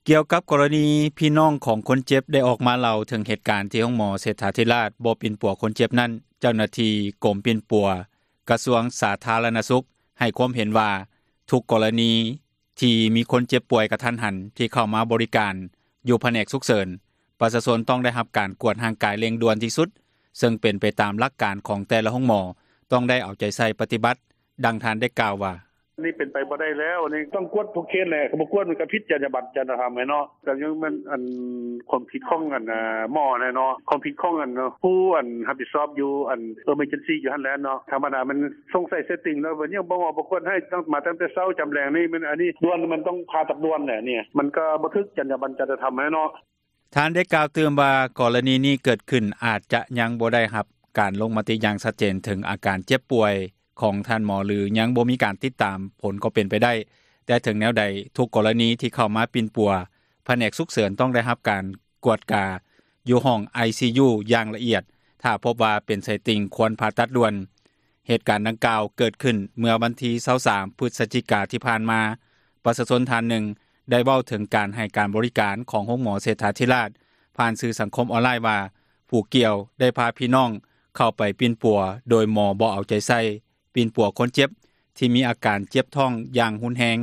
ກ່ຽວກັບກໍລະນີ ພີ່ນ້ອງຂອງຄົນເຈັບ ໄດ້ອອກມາເລົ່າເຖິງເຫດການ ທີ່ໂຮງໝໍເສດຖາທິຣາດ ບໍ່ປິ່ນປົວຄົນເຈັບນັ້ນ ເຈົ້າໜ້າທີ່ກົມປິ່ນປົວ ກະຊວງສາທາລະນະສຸກ ໃຫ້ຄວາມເຫັນວ່າ ທຸກກໍລະນີ ທີ່ມີຄົນເຈັບປ່ວຍກະທັນຫັນ ທີ່ເຂົ້າມາບໍລິການ ຢູ່ພະແນກສຸກເສີນ ປະຊາຊົນຕ້ອງໄດ້ຮັບການກວດຮ່າງກາຍ ເລັ່ງດ່ວນທີ່ສຸດ ເຊິ່ງເປັນໄປຕາມຫຼັກການ ຂອງແຕ່ລະໂຮງໝໍ ຕ້ອງໄດ້ເອົາໃຈໃສ່ປະຕິບັດ. ດັ່ງທ່ານໄດ້ກ່າວວ່າ: "ອັນນີ້ເປັນໄປບໍ່ໄດ້ແລ້ວ ອັນນີ້ຕ້ອງກວດທຸກເຄສແຫຼະ ບໍ່ກວດມັນກະຜິດຈັນຍາບັນຈັນຍາທຳແຫຼະເນາະ ກະຍັງແມ່ນຄວາມຜິດຂອງໝໍຫັ້ນແຫຼະເນາະ ຄວາມຜິດຂອງຜູ້ຮັບຜິດຊອບຢູ່ Emergency ຢູ່ຫັ້ນແຫຼະເນາະ ທຳມະດາແມ່ນສົງໄສເຊັດຕິງແລ້ວ ຍັງບໍ່ໝໍບໍ່ກວດໃຫ້ ມາຕັ້ງແຕ່ເຊົ້າ ຈຳແລງນີ້ ອັນນີ້ດ່ວນ ມັນຕ້ອງຜ່າຕັດດ່ວນແຫຼະ ອັນນີ້ມັນກະບໍ່ຖືກຈັນຍາບັນຈັນຍາທຳແຫຼະເນາະ." ທ່ານໄດ້ກ່າວຕື່ມວ່າ ກໍລະນີນີ້ເກີດຂຶ້ນ ອາດຈະຍັງບໍ່ໄດ້ຮັບການລົງມະຕິຢ່າງຊັດເຈນ ເຖິງອາການເຈັບປ່ວຍຂອງທ່ານໝໍ ຫຼືຍັງບໍ່ມີການຕິດຕາມຜົນ ກໍເປັນໄປໄດ້ ແຕ່ເຖິງແນວໃດ ທຸກກໍລະນີທີ່ເຂົ້າມາປິ່ນປົວ ພະແນກສຸກເສີນ ຕ້ອງໄດ້ຮັບການກວດກາ ຢູ່ຫ້ອງ ICU ຢ່າງລະອຽດ ຖ້າພົບວ່າເປັນໄສ້ຕິ່ງ ຄວນຜ່າຕັດດ່ວນ. ເຫດການດັ່ງກ່າວເກີດຂຶ້ນ ເມື່ອວັນທີ 23 ພຶສຈິກາ ທີ່ຜ່ານມາ ປະຊາຊົນທ່ານໜຶ່ງ ໄດ້ເວົ້າເຖິງການໃຫ້ການບໍລິການ ຂອງໂຮງໝໍເສດຖາທິຣາດ ຜ່ານສື່ສັງຄົມອອນລາຍວ່າ ຜູ້ກ່ຽວໄດ້ພາພີ່ນ້ອງ ເຂົ້າໄປປິ່ນປົວ ໂດຍໝໍບໍ່ເອົາໃຈໃສ່ ປິ່ນປົວຄົນເຈັບ ທີ່ມີອາການເຈັບທ້ອງຢ່າງຮຸນແຮງ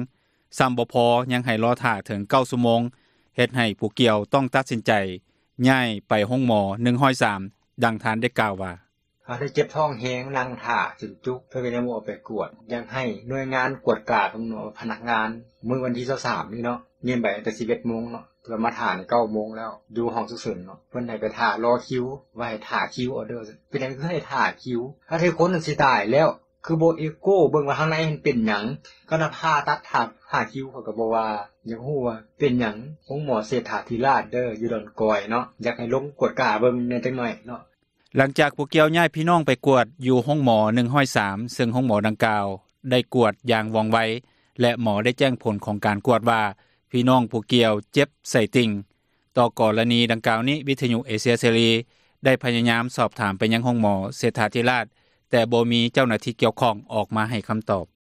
ຊ້ຳບໍ່ພໍ ຍັງໃຫ້ລໍຖ້າເຖິງ 9 ຊົ່ວໂມງ ເຮັດໃຫ້ຜູ້ກ່ຽວຕ້ອງຕັດສິນໃຈ ຍ້າຍໄປໂຮງໝໍ 103. ດັ່ງທ່ານໄດ້ກ່າວວ່າ: "ເຮົາໄດ້ເຈັບທ້ອງແຮງ ນັ່ງຖ້າຈົນຈຸກ ເພິ່ນກະຍັງບໍ່ເອົາໄປກວດ ຢາກໃຫ້ໜ່ວຍງານກວດກາ ພະນັກງານ ມື້ວັນທີ 23 ນີ້ເນາະ ຍື່ນໃບຕັ້ງແຕ່ 11 ໂມງເນາະ ແຕ່ວ່າມາຖ້ານີ້ 9 ໂມງແລ້ວ ຢູ່ຫ້ອງສຸກເສີນເນາະ ເພິ່ນໃຫ້ໄປຖ້າລໍຄິວ ວ່າໃຫ້ຖ້າຄິວເອົາເດີ ເປັນຫຍັງຄືໃຫ້ຖ້າຄິວ ຖ້າຖືກຄົນນັ້ນຊິຕາຍແລ້ວ ຄືບໍ່ເອໂກ້ເບິ່ງວ່າ ທາງໃນຫັ້ນເປັນຫຍັງ ຄັນວ່າຜ່າຕັດຖ້າຄິວ ຂ້ອຍກະບໍ່ວ່າ ຢາກຮູ້ວ່າເປັນຫຍັງ ໂຮງໝໍເສດຖາທິຣາດເດີ ຢູ່ດອນກອຍເນາະ ຢາກໃຫ້ລົງກວດກາເບິ່ງແດ່ຈັກໜ້ອຍເນາະ." ຫຼັງຈາກຜູ້ກ່ຽວຍ້າຍພີ່ນ້ອງໄປກວດ ຢູ່ໂຮງໝໍ 103 ເຊິ່ງໂຮງໝໍດັ່ງກ່າວ ໄດ້ກວດຢ່າງວ່ອງໄວ ແລະໝໍໄດ້ແຈ້ງຜົນຂອງການກວດວ່າ ພີ່ນ້ອງຜູ້ກ່ຽວເຈັບໄສ້ຕິ່ງ. ຕໍ່ກໍລະນີດັ່ງກ່າວນີ້ ວິທຍຸເອເຊຍເສລີ ໄດ້ພະຍາຍາມສອບຖາມໄປຍັງໂຮງໝໍເສດຖາທິຣາດ ແຕ່ບໍ່ມີເຈົ້າໜ້າທີ່ກ່ຽວຂ້ອງ ອອກມາໃຫ້ຄຳຕອບ.